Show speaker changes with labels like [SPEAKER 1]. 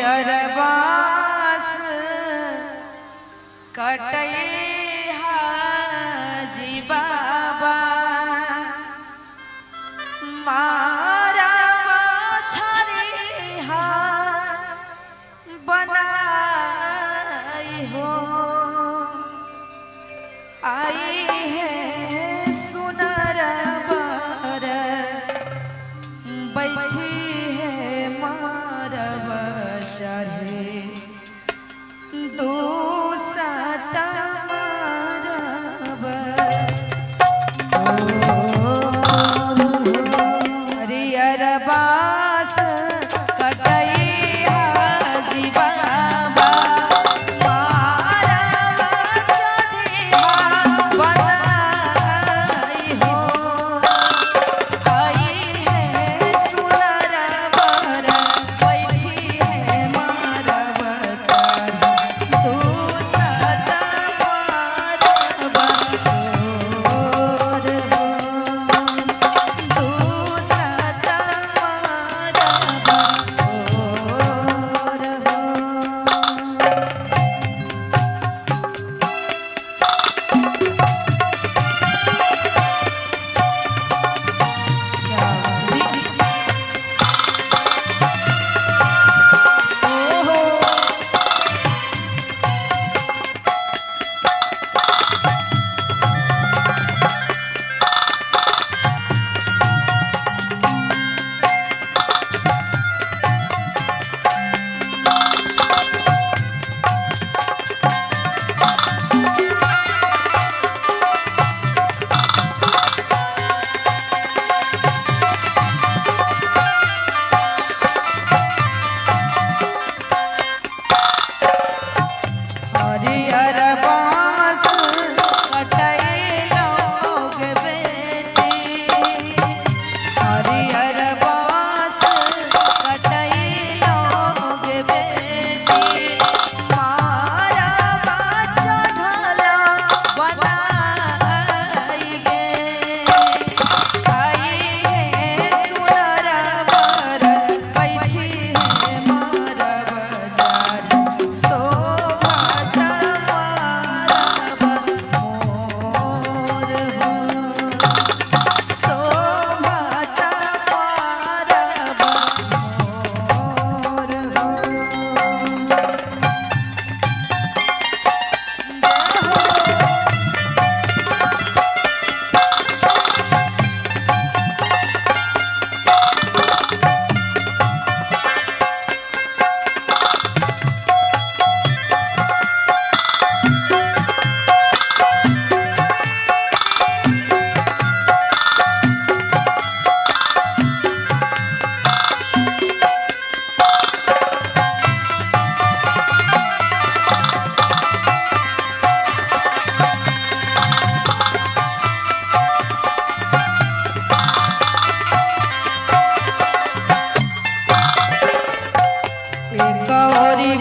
[SPEAKER 1] हरियर बास कटई हाजी बाबा मारा छरिहा बनाई हो आई है सुनर बर बैठी है मारव चढ़े दूसता मारव। हरियर बास कटई हाजी बाबा मारव चढ़िया बनाई हो आई है सुनर बर बैठी है मारव चढ़ी दूसत मारव तोर हो दूसत मारव तोर हो। क्या ओहो हरियर बांस कटई लोग बेटी हरियर बांस कटई लोग बेटी मारा चढ़ला बनाई गे आई है सुनर बर बैठी है मारव जारी शोभत मारव मोर हो शोभत मारव मोर हो। एक ओरी